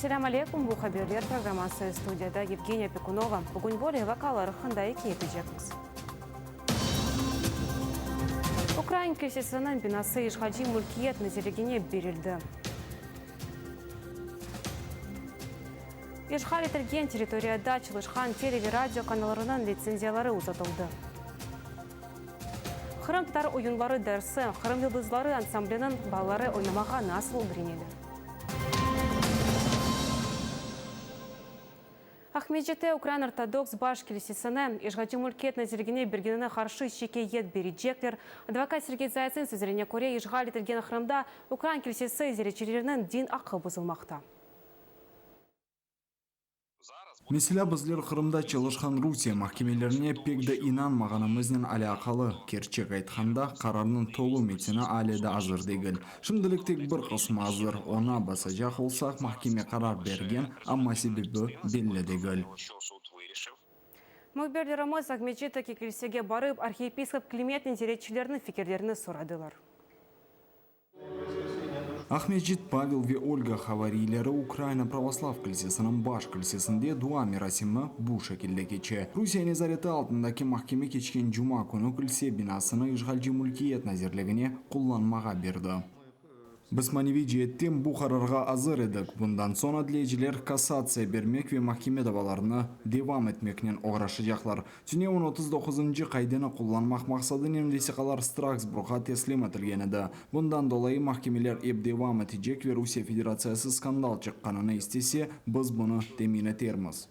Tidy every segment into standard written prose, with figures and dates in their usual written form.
Esselâm aleykum, bu haberler programması, studiyada Yevgeniya Pekunova. Bugün böyle vaqalar aqqında ikâye etecekmiz. Ukrain kilsesiniñ binası işğalci mülkiyet nazirligine berildi. İşğal etilgen territoriyada çalışqan tele ve radio kanallarınıñ litsenziyaları uzatıldı. Qırımtatar oyunları dersi, Qırım yıldızları ansambliniñ balaları oynamağa nasıl ögreneler? Aqmescitte Ukrain Ortodoks Baş kilisesini işğalci mülkiyet nazirligine bergenine qarşı şikâyet berecekler. Advokat Sergey Zaytsnıñ sözlerine köre, işğal etilgen Qırımda Ukrain kilisesi ziyaretçileriniñ din aqqı bozulmaqta. Meselâ, bizler Qırımda çalışqan Rusiye mahkemelerine pek de inanmağanımıznen alâqalı. Kerçek aytqanda, qararnıñ tolu metini ale de azır degil. Şimdilik tek bir qısmı azır, oña basacaq olsaq, mahkeme qarar bergen, amma sebebi belli degil. Mühbirlerimiz Aqmescitteki kilsege barıp, arhiyepiskop Klimentnen ziyaretçilerniñ fikirlerini soradılar. Aqmescit Pavel ve Olga havariyleri Ukraina Pravoslav kilsesiniñ baş kilsesinde dua merasimi bu şekilde keçe. Rusiye nezareti altındaki mahkeme keçken cuma künü kilse binasını işğalci Mülkiyet nazirligine qullanmağa berdi. Biz maneviy ceetten bu qararğa azır edik. Bundan soñ adliyeciler kassatsiya bermek ve mahkeme davalarını devam etmeknen oğraşacaqlar. Tünevin 39-ncı qaideni qullanmaq maqsadınen vesiqalar Straksburgğa teslim etilgen edi. Bundan dolayı mahkemeler ep devam etecek ve Rusiye Federatsiyası skandal çıqqanını istese, biz bunı temin etermiz.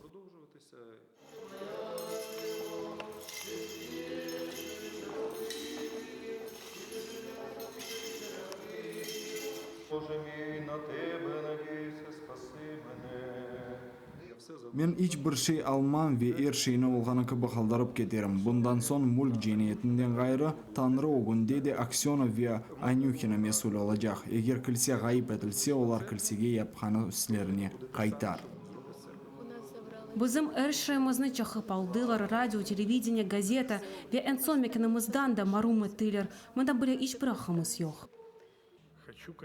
Men iç bir şey almam ve er şeyni olğanı kibi qaldırıp keterim. Bundan soñ mülk cinayetinden ğayrı, Tañrı ögünde de Aksönov ve Anühina mesül olacaq. Eger kilse ğayıp etilse, olar kilsege yapqanı üstlerine qaytar. Bizim er şeyimizni çaqıp aldılar, radio, televideniye, gazeta ve eñ soñ mekânımızdan da marum ettiler. Mında bile iç bir aqqımız yoq.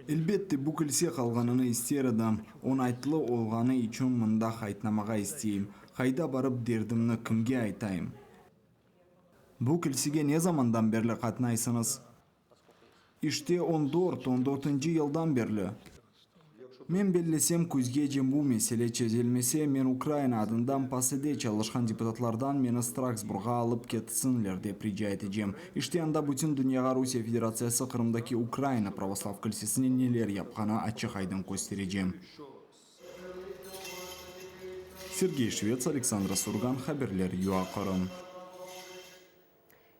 Elbette, bu kilse qalğanını ister edim. Oñaytlı olğanı içün mında qaytnamağa isteyim. Qayda barıp derdimni kimge aytayım? Bu kilsege ne zamandan berli qatnaysıñız? İşte, on dört, on dörtünci yıldan berli. Men bellesem, küzgece bu mesele çezilmese, men Ukraina adından PACEde çalışqan deputatlardan meni Straksburgğa alıp ketsinler, dep rica etecem. İşte anda bütün dünyağa Rusiye Federatsiyası Qırımdaki Ukraina pravoslav kilsesine neler yapqanı açıq-aydın kösterecem. Sergey Şvets, Aleksandra Surgan, haberler, UA Qırım.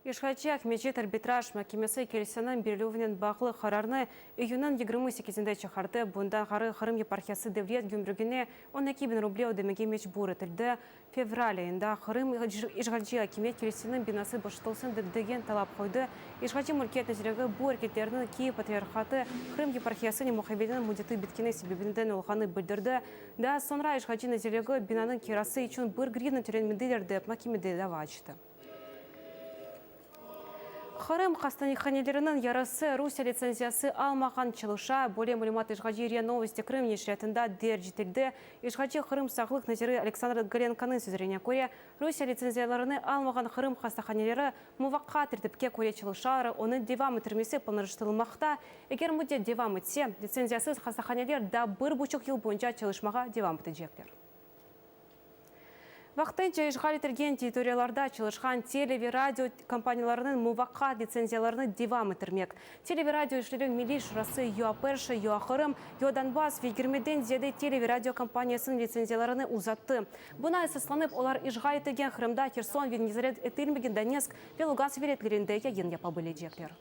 İşğalci Aqmescit arbitraj mahkemesi kilseniñ berilüvinen bağlı qararnı iyünniñ 28-inde çıqardı. Bundan ğayrı, Qırım yeparhiyası devlet gümrügine 12 biñ ruble ödemege mecbur etildi. Fevral ayında Qırım işğalci akimiyet kilseniñ binası boşatılsın degen talap qoydı. İşğalci mülkiyet nazirligi bu areketlerniñ Kiyev patriarhatı Qırım yeparhiyasınen muqaveleniñ müddeti bitkeni sebebinden olğanı bildirdi. Daa soñra işğalci nazirligi binanıñ kirası içün bir grivna tölenmediler dep mahkemede dava açtı. Qırım hastanehaneleriniñ yarısı Rusiye litsenziyası almağan çalışa. Böyle malümat işğalci RIA Novosti Krım neşriyatında derc etildi. İşğalci Qırım sağlıq naziri Aleksandr Golenkonıñ sözlerine köre, Rusiye litsenziyalarını almağan Qırım hastahaneleri muvaqqat tertipke köre çalışalar, onı devam ettirmesi planlaştırılmaqta. Eger müddet devam etse, litsenziyasız hastahaneler daa bir buçuq yıl boyunca çalışmağa devam etecekler. Vaqtınca işğal etilgen territoriyalarda çalışqan tele ve radio kompaniyalarınıñ muvaqqat litsenziyalarını devam ettirmek, Tele ve radio işleri milliy şurası UA Perşıy, UA Qırım, UA Donbass ve yigirmiden ziyade tele ve radio kompaniyasınıñ litsenziyalarını uzattı. Buna esaslanıp, olar işğal etilgen Qırımda, Herson ve nezaret etilmegen Donetsk ve Lugansk vilâyetlerinde yayın yapa bilecekler.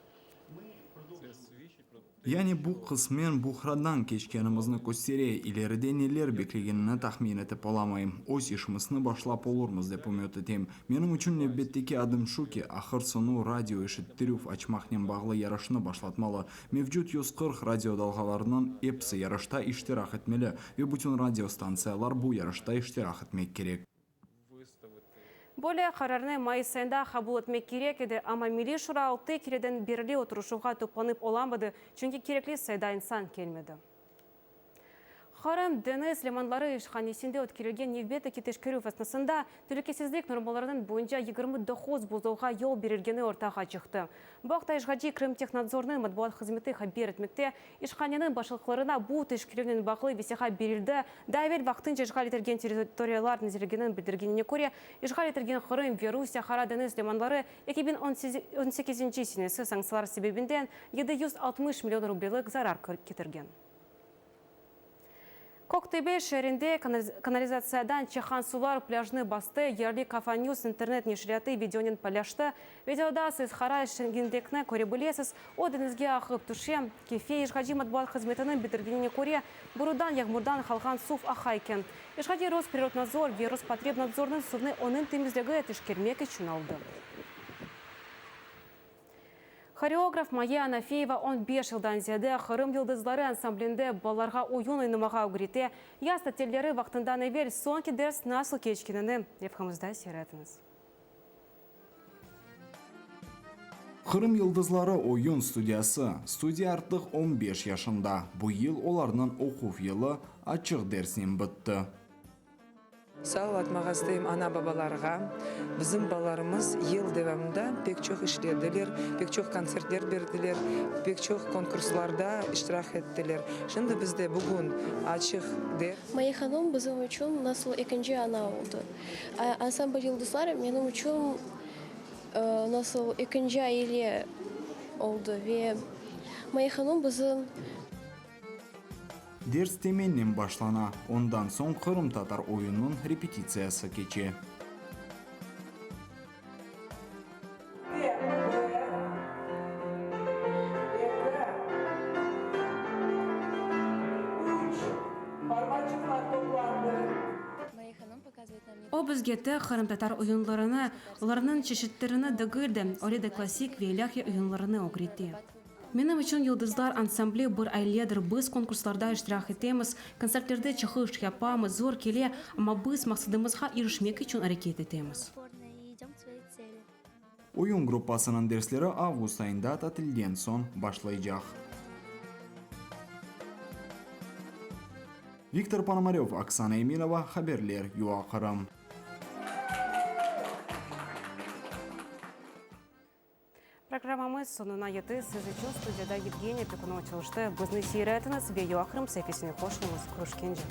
Yani bu qısmen buhradan keçkenimizni köstere, ileride neler beklegenini tahmin etip olamayım. Öz işimizni başlap olurmız, dep ümüt etem. Menim içün nevbetteki adım şu ki, ahır-soñu radio eşittirüv açmaqnen bağlı yarışnı başlatmalı. Mevcut 140 radiodalğalarnıñ episi yarışta iştirak etmeli ve bütün radiostantsiyalar bu yarışta iştirak etmek kerek. Böyle qararnı mayıs ayında qabul etmek kerek edi, amma Milliy Şura altı kereden berli oturışuvğa toplanıp olamadı, çünki kerekli sayıda insan kelmedi. Qırım deñiz limanları işhanesinde ötkerilgen nevbetteki teşkerüv esnasında telükesizlik normalarınıñ boyunca 29 bozuvğa yol berilgeni ortağa çıqtı. Bu aqta işğalci Krımtehnadzornıñ matbuat hızmeti haber etmekte. İşhaneniñ başlıqlarına bu teşkerüvnen bağlı vesiqa berildi. Daa evel vaqtınca işğal etilgen territoriyalar nazirliginiñ bildirgenine köre, işğal etilgen Qırım ve Rusiye Qara deñiz limanları 2018 senesi sanktsiyalar sebebinden 760 million rublelik zarar ketirgen. Köktebe şeerinde kanalizatsiyadan çıqqan suvlar plâjnı bastı, yerli Kafa News internet neşriyatı videonen paylaştı. Videoda siz qara şeñgindekni köre bilesiz, o deñizge aqıp tüşe. Kefe işğalci matbuat hızmetiniñ bildirgenine köre, borudan yağmurdan qalğan suv aqa eken. İşğalci Rosprirodnadzor ve Rospotrebnadzornıñ suvnı onıñ temizligi teşkermek içün aldı. Horeograf Maya Anafeyeva on beş yıldan ziyade Qırım yıldızları ansamblinde balalarğa oyun oynamağa ögrete. Yaz tatilleri vaqtından evel soñki ders nasıl keçkenini levhamızda seyir etiñiz. Qırım yıldızları oyun studiyası, studiya artıq on beş yaşında. Bu yıl olarnıñ oquv yılı açıq dersnen bitti. Sağ ol aytmağa isteyim ana-babalarğa. Bizim balalarımız yıl devamında pek çoq işlediler, pek çoq kontsertler berdiler, pek çoq konkurslarda iştirak ettiler. Şimdi bizde bugün açıq ders. Maye hanım bizim içün nasıl ekinci ana oldı. Ansambl Yıldızlar menim içün nasıl ekinci aile oldı ve Maye hanım bizim. Ders temennen başlana, ondan soñ qırımtatar oyunınıñ repetitsiyası keçe. Bir, eki, üç, parmaçıqlar toplandı. O bizge tek qırımtatar oyunlarını, olarnıñ çeşitlerini degil de, öyle de klassik ve ilâhiy oyunlarını ögrete. Menim içün Yıldızlar ansambli bir ailedir, biz konkurslarda iştirak etemiz, kontsertlerde çıqış yapamız, zor kele, amma biz maqsadımızğa irişmek içün areket etemiz. Oyun gruppasınıñ dersleri avgust ayında tatilden soñ başlaycaq. Viktor Ponomarev, Oksana Eminova, haberler, UA Qırım. Programmamız soñuna yetti. Siz içün studiyada Yevgeniya Pekunova çalıştı. Bizni seyir etiñiz ve UA Qırım saifesine qoşulıñız. Körüşkence!